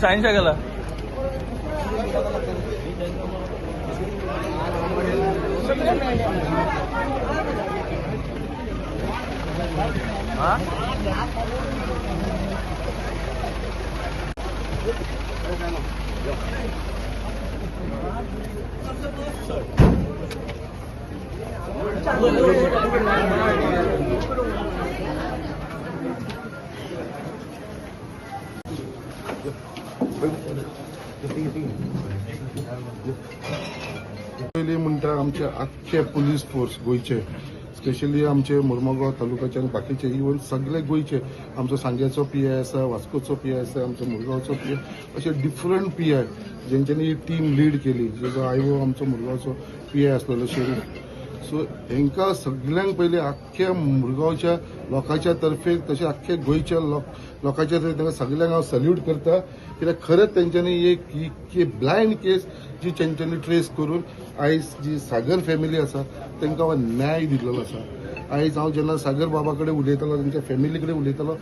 Science गेला. पयलीं म्हणटा आमचे आख्खे पुलीस फोर्स गोंयचे, स्पेशली आमचे मुर्मगांव तालुक्याचे आनी बाकीचे इवन सगळे गोंयचे, आमचो सांग्याचो पी I आसा, वास्कोचो पी I आसा, आमचो मुरगांवचो पी I, अशे डिफरंट पी I जेंच्यांनी ही टीम लीड केली. जेजो आयओ आमचो मुरगांवचो पी I आसलेलो शेरीफ. सो हेंकां सगल्यांक पयलीं आख्ख्या मुरगांवच्या लोकांच्या तर्फे तशें आख्ख्या गोंयच्या लोकांच्या तर्फे तांकां सगल्यांक हांव सल्यूट करता. कित्याक खरेंच तेंच्यांनी एक ही ब्लायंड केस जी तेंच्यांनी ट्रेस करून आयज जी सागर फॅमिली आसा तांकां हो न्याय दिल्लो आसा. आयज हांव जेन्ना सागर बाबा कडेन उलयतालो, तेंच्या फॅमिली कडेन उलयतालो,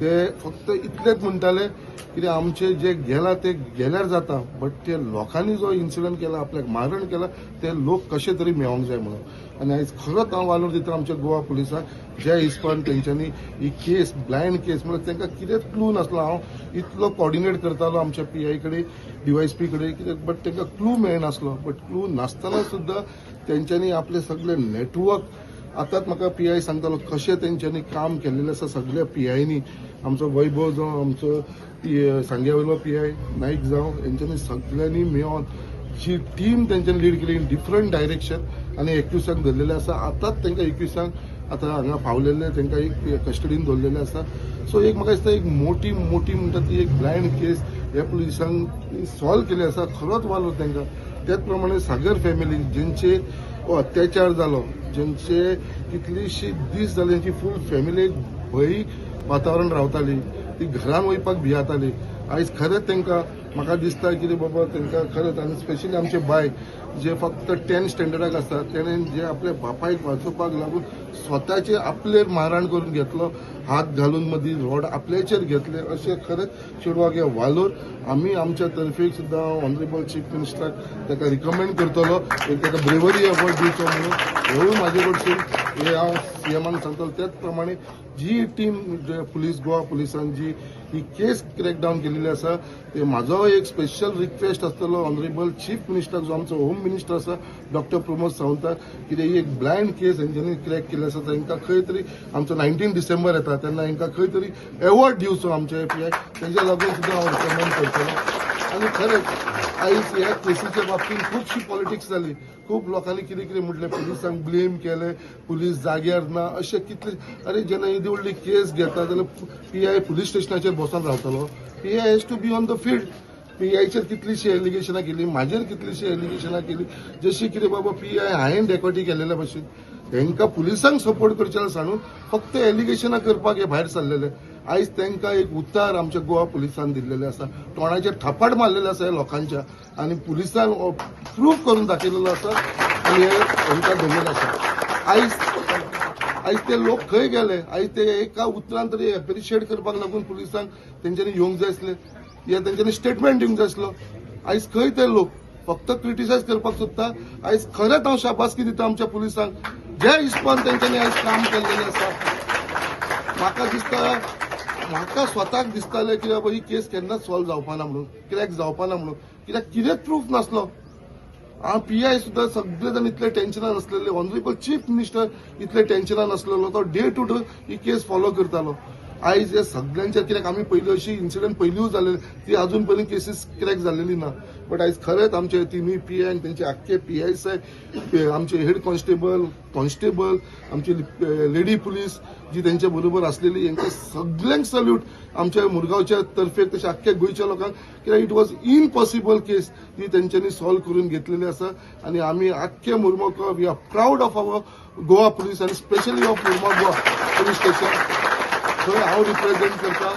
ते फक्त इतलेंच म्हणटाले कित्याक आमचे जे गेला ते गेल्यार जाता, बट ते लोकांनी जो इन्सिडंट केला, आपल्याक मारण केला, ते लोक कशे तरी मेळोंक जाय म्हणून. आनी आयज खरोच हांव वालोर दिता आमच्या गोवा पुलिसाक, ज्या हिसपान तेंच्यांनी ही केस ब्लायंड केस म्हणल्यार तांकां कितेंच क्लू नासलो. हांव इतलो कॉर्डिनेट करतालो आमच्या पी I कडेन, डीवायएसपी कडेन, कित्याक बट तांकां क्लू मेळनासलो. बट क्लू नासतना सुद्दां तेंच्यांनी आपले सगळे नेटवर्क, आतांच म्हाका पी I सांगतालो कशें तेंच्यांनी काम केल्लें आसा सगळ्या पी आयनी, आमचो वैभव जावं, आमचो सांग्या वयलो पी I Naik जावं, हेंच्यांनी सगळ्यांनी मेळोन जी टीम तेंच्यांनी लीड केली इन डिफरंट डायरेक्शन आनी एक्युसांक धरलेले आसा. आतांच तांकां एकविसांक आतां हांगा पावलेले, तांकां एक कस्टडीन दवरलेले आसा. सो एक म्हाका दिसता एक मोटी मोटी म्हणटा ती एक ब्लायंड केस ह्या पुलिसांक सॉल्व केली आसा. खरोच वालोर तांकां. त्याच प्रमाणे सागर फॅमिली जेंचेर हो अत्याचार जालो, जेंचे कितलीशी दीस जाले, तेंची फूल फॅमिली भंय वातावरण रावताली, ती घरान वयपाक भियाताली. आयज खरेंच तांकां म्हाका दिसता कितें बाबा तांकां खरेंच, आनी स्पेशली आमचे बाय जे फक्त 10th स्टँडर्डाक आसा, तेणें जे आपल्या बापायक वाचोवपाक लागून स्वताचे आपलेर माराण करून घेतलो, हात घालून मदीं रोड आपल्याचेर घेतले, अशें खरेंच चेडवाक हे वालोर. आमी आमच्या तर्फे सुद्दां ऑनरेबल चीफ मिनिस्टराक ताका रिकमेंड करतलो, एक ताका ब्रेवरी अवॉर्ड दिवचो म्हणून. हेवूय म्हाजे कडसून हे हांव सीएमाक सांगतलो. त्याच प्रमाणे जी टीम पुलीस गोवा पुलिसान जी ही केस क्रॅकडावन केलेली आसा, ते म्हाजो एक स्पेशल रिक्वेस्ट आसतलो ऑनरेबल चीफ मिनिस्टर जो आमचो होम मिनिस्टर आसा डॉक्टर प्रमोद सावंत, कित्याक ही एक ब्लायंड केस हेंच्यांनी क्रॅक केल्ली आसा. तांकां खंय तरी आमचो 19 डिसेंबर येता तेन्ना हांकां खंय तरी एवॉर्ड दिवचो आमच्या पी I, तेज्या लागून सुद्दां हांव रिकमेंड करतलो. आनी खरेंच आयज ह्या केसीच्या बाबतींत खुबशी पॉलिटिक्स जाली, खूब लोकांनी कितें कितें म्हटलें, पुलिसांक ब्लेम केलें, पुलीस जाग्यार ना, अशें कितले. अरे जेन्ना येदी व्हडली केस घेता जाल्यार पी I police स्टेशनाचेर बसोन रावतलो? P I has to be on the field. P आयचेर कितलीशीं एलिगेशनां केली, म्हाजेर कितलीशीं एलिगेशनां केली, जशी कितें बाबा पी I हांवें डेकोटी केलेल्या भशेन. हेंकां पुलिसांक सपोर्ट करचें सांडून फक्त एलिगेशनां करपाक हे भायर सरलेले. आयज तांकां एक उतार आमच्या गोवा पुलिसान दिल्लेले आसा, तोंडाचेर थापाट मारलेले आसा ह्या लोकांच्या, आनी पुलिसान प्रूफ करून दाखयलेलो आसा आनी हे हेंकां धरलेलें आसा. आयज आयज ते लोक खंय गेले? आयज ते एका उतरान तरी एप्रिशिएट करपाक लागून पुलिसांक तेंच्यांनी येवंक जाय आसले, या तेंच्यांनी स्टेटमेंट दिवंक जाय आसलो. आयज खंय ते लोक? फक्त क्रिटिसायज करपाक सोदता. आयज खरेंच हांव शाबासकी दिता आमच्या पुलिसांक, जे हिसपान तेंच्यांनी आयज काम केल्लेलें आसा. म्हाका दिसता, म्हाका स्वताक दिसतालें की बाबा ही केस केन्नाच सॉल्व जावपाना म्हणून, क्रॅक जावपाना म्हणून, कित्याक कितेंच प्रूफ नासलो. हांव पी I सुद्दां सगळे जाण इतले टेन्शनान आसलेले, ऑनरेबल चीफ मिनिस्टर इतले टेन्शनान आसलेलो, तो डे टू डे ही केस फॉलो करतालो. आयज हे सगळ्यांच्या, कित्याक आमी पयलीं अशी इन्सिडंट पयलींय जालेली, ती अजून पर्यंत केसीस क्रॅक जाल्लेली ना. बट आयज खरेंच आमचे तिनूय पी I, तेंचे आख्खे पी I साहेब, आमचे हेड कॉन्स्टेबल, कॉन्स्टेबल, आमची लेडी पुलीस जी तेंच्या बरोबर आसलेली, हेंकां सगल्यांक सल्यूट आमच्या मुरगांवच्या तर्फे, तशें आख्ख्या गोंयच्या लोकांक, कित्याक it was impossible case ती तेंच्यांनी सॉल्व करून घेतलेली आसा. आनी आमी आख्खे Mormugao, we are proud of our Goa Police आनी specially of Mormugao Police Station. थंय हांव रिप्रेझेंट करता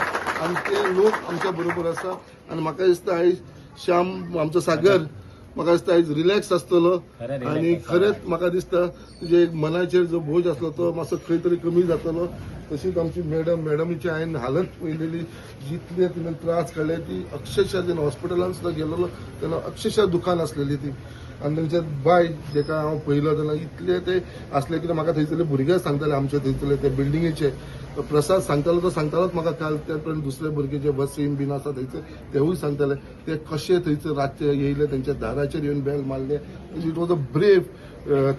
आनी ते लोक आमच्या बरोबर आसा. आनी म्हाका दिसता आयज श्याम, आमचो सागर, म्हाका दिसता आयज रिलॅक्स आसतलो. खरें relax आनी आसा. खरेंच म्हाका दिसता तुजे एक मनाचेर जो बोज आसलो तो मातसो खंय तरी कमी जातलो. तशीच आमची मॅडम, मॅडमीची हांवें हालत पळयलेली, जितले तिणें त्रास काडले, ती अक्षरशः जेन्ना हॉस्पिटलान सुद्दां गेलेलो तेन्ना अक्षरशः दुखान आसलेली ती. आनी तेंचे बाय जेका हांव पळयलो तेन्ना इतले ते आसले कित्याक म्हाका थंयसरले भुरगे सांगताले, आमचे थंयसरले ते बिल्डिंगेचे प्रसाद सांगतालो, तो सांगतालोच म्हाका काल. त्या प्रमाणे दुसरे भुरगे जे वसीम बीन आसा थंयसर, तेवूय सांगताले, ते कशे थंयसर रातचे येयले, तेंच्या दाराचेर येवन बेल मारले. It was a brave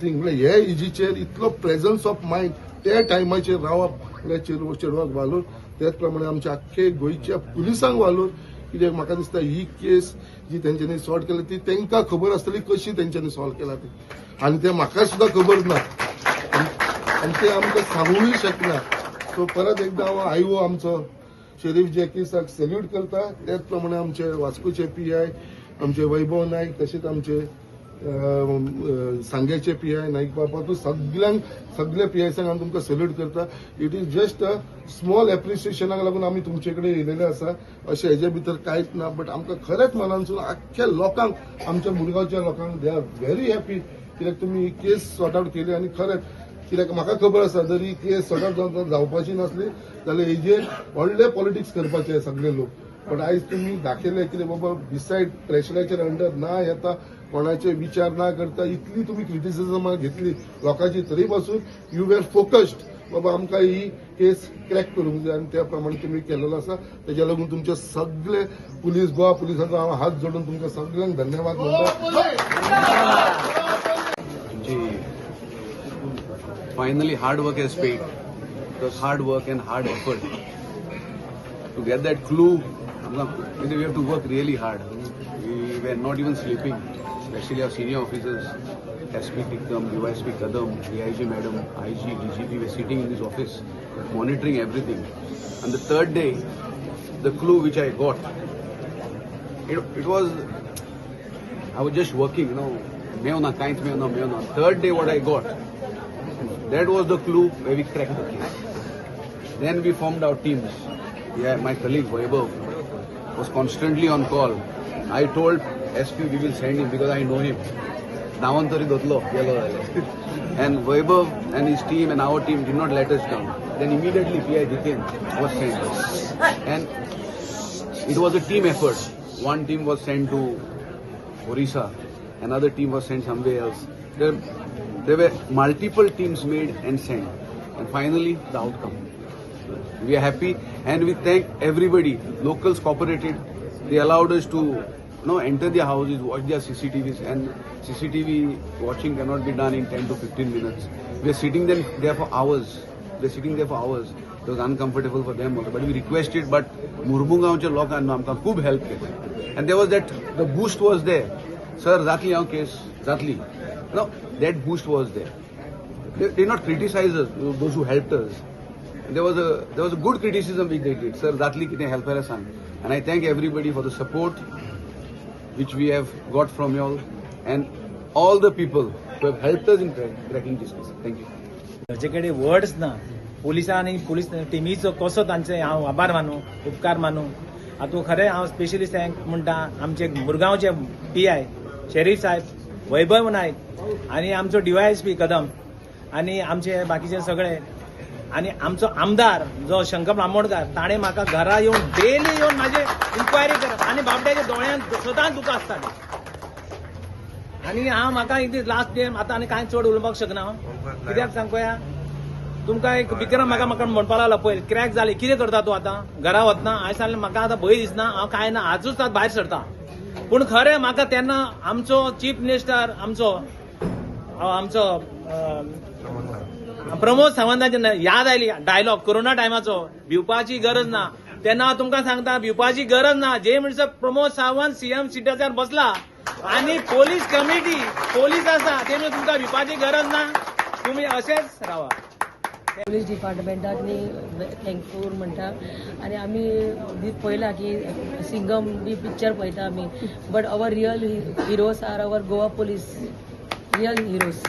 thing. म्हणल्यार हे एजीचेर इतलो प्रेझन्स ऑफ मायंड त्या टायमाचेर रावप म्हणल्यार चेडवाक वालोर. त्याच प्रमाणे आमच्या आख्खे गोंयच्या पुलिसांक वालोर, कित्याक म्हाका दिसता ही केस जी तेंच्यांनी सॉल्व केल्या ती तांकां खबर आसतली कशी तेंच्यांनी सॉल्व केला ती, आनी ते म्हाका सुद्दां खबर ना आनी ते आमकां सांगूय शकना. सो परत एकदां हांव आयओ आमचो शेरीफ जॅकीसाक सॅल्यूट करता. त्याच प्रमाणे आमचे वास्कोचे पी I आमचे वैभव नायक, तशेंच आमचे अ, अ, सांग्याचे पी I Naik बाबा, तूं सगल्यांक, सगळे पी आयसांक हांव तुमकां सॅल्यूट करता. It is just a small एप्रिसिएशनाक लागून आमी तुमचे कडेन येयलेले आसा, अशें हेजे भितर कांयच ना. बट आमकां खरेंच मनानसून आख्ख्या लोकांक, आमच्या मुरगांवच्या लोकांक, they are very happy, कित्याक तुमी ही केस सॉर्ट आवट केली. आनी खरेंच कित्याक म्हाका खबर आसा, जर ही केस सॉर्ट आवट जावपाची नासली जाल्यार हेजेर व्हडले पॉलिटिक्स करपाचे सगळे लोक. पण आयज तुमी दाखयले कितें बाबा, बिसायड प्रेशराचेर अंडर ना येता, कोणाचे विचार ना करता, इतली तुमी क्रिटिसिजम घेतली लोकांची, तरी पासून you were focused बाबा आमकां ही केस क्रॅक करूंक जाय, आनी त्या प्रमाणे तुमी केलेलो आसा. तेज्या लागून तुमचे सगळे पुलीस, गोवा पुलिसांचो हांव हात जोडून तुमकां सगळ्यांक धन्यवाद म्हणटा. तुमची finally hard work has paid. It was hard work and hard effort to get that clue. We have to work really hard. We were not even sleeping, especially our senior officers, SP Tikam, DYSP Kadam, DIG Madam, IG, DGP were sitting in this office monitoring everything. And the third day, the clue which I got, it was, I was just working, मेवना कांयच मेवना मेवना. Third day what I got, that was the clue where we cracked the case. Then we formed our teams. Yeah, my colleague Vaibhav was constantly on call. I told SP we will send him because I know him. धांवन तरी धरतलो गेलो जाल्यार. And Vaibhav and his team and our team did not let us down. Then immediately PI Jiten was sent. And it was a team effort. One team was sent to Orissa, another team was sent somewhere else. There were multiple teams made and sent. And finally, the outcome. We are happy and we thank everybody. Locals cooperated. They allowed us to enter their houses, watch their CCTVs, and CCTV watching cannot be done in 10 to 15 minutes. We are sitting there for hours. We are sitting there for hours. It was uncomfortable for them also. But we requested, but मुरमुगांवच्या लोकांना आमकां खूब help केली. And there was that, the boost was there. Sir, जातली हांव केस, जातली. No, that boost was there. They did not criticize us, those who helped us. There was a good criticism which they did. Sir, जातली कितें help सांग. And I thank everybody for the support which we have got from you all and all the people who have helped us in cracking this case. Thank you. ताजे कडेन words ना. पोलिसां आनी police टिमीचो कसो तांचे हांव आभार मानू, उपकार मानू. हातूंत खरें हांव स्पेशली thank म्हणटा आमचे मुरगांवचे पी I Sharif साहेब, वैभव नायक आनी आमचो डीवायएसपी कदम आनी आमचे बाकीचे सगळे आनी आमचो आमदार जो शंकर बांबोडकार, ताणें म्हाका घरा येवन, डेली येवन म्हाजे इन्क्वायरी करप आनी बाबड्याच्या दोळ्यांत सदांच दुकां आसतालीं. आनी हांव म्हाका एक दीस लास्ट डे, आतां आनी कांय चड उलोवपाक शकना हांव. कित्याक सांग पळया तुमकां, एक विक्रम म्हाका म्हाका म्हणपाक लागलो, पळय क्रॅक जाली, कितें करता तूं आतां घरा वतना? हांवें सांगलें, म्हाका आतां भंय दिसना, हांव कांय ना, आजूच आतां भायर सरता. पूण खरें म्हाका तेन्ना आमचो चीफ मिनिस्टर आमचो आमचो प्रमोद सावंताचे याद आयली डायलॉग कोरोना टायमाचो, भिवपाची गरज ना. तेन्ना हांव तुमकां सांगता, भिवपाची गरज ना. जे म्हणसर प्रमोद सावंत सीएम सिटाचेर बसला आनी पोलीस कमिटी पोलीस आसा, ते म्हणजे तुमकां भिवपाची गरज ना. तुमी अशेच रावा. पोलीस डिपार्टमेंटाक न्ही थँकफूल म्हणटा. आनी आमी बी पळयला की सिंगम बी पिक्चर पळयता आमी, but our real heroes are our Goa police, real heroes.